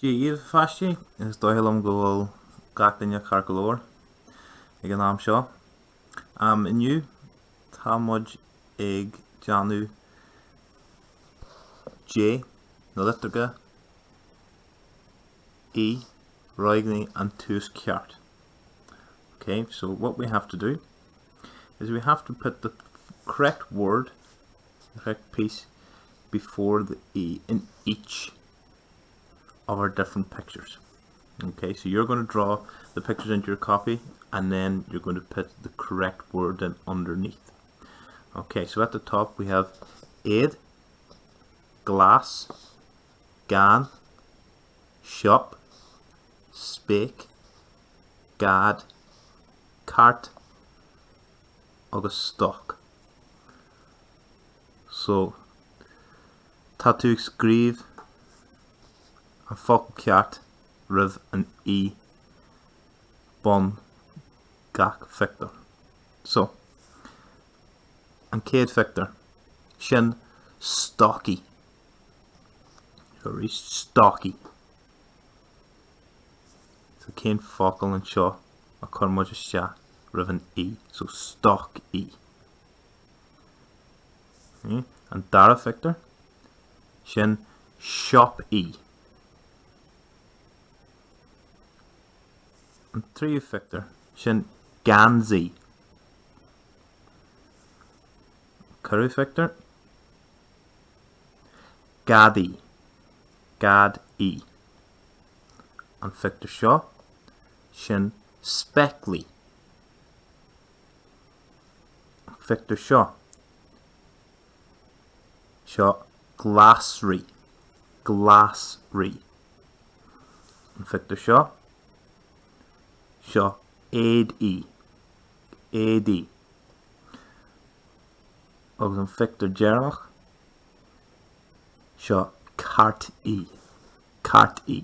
Dia dhaoibh, a pháistí. Is dóigh liom go bhfuil gach duine ceart go leor ag an am seo. Inniu, tá muid ag déanamh J, na litreacha E, roghnaigh an tús ceart. Okay, so what we have to do is we have to put the correct word, the correct piece, before the E in each of our different pictures. Okay, so you're going to draw the pictures into your copy and then you're going to put the correct word in underneath. Okay, so at the top we have aid, glass, gan, shop, spake, gad, cart agus stoc. So, tá tú ag scríobh an focal ceart roimh an E bun gach phictiúr. So, an chéad phictiúr, sin stocaí. So arís, stocaí. So cén focal anseo a chuir muid isteach roimh an E? So stocaí. An dara phictiúr, sin siopaí. An tríú phictiúr, sin geansaí. Cúigiú phictiúr, gadaí, gadaí. An phictiúr seo, sin spéaclaí. An phictiúr seo, seo glasraí, glasraí. An phictiúr seo, seo éadaí, éadaí. Agus an phictiúr deireanach, seo cártaí, cártaí.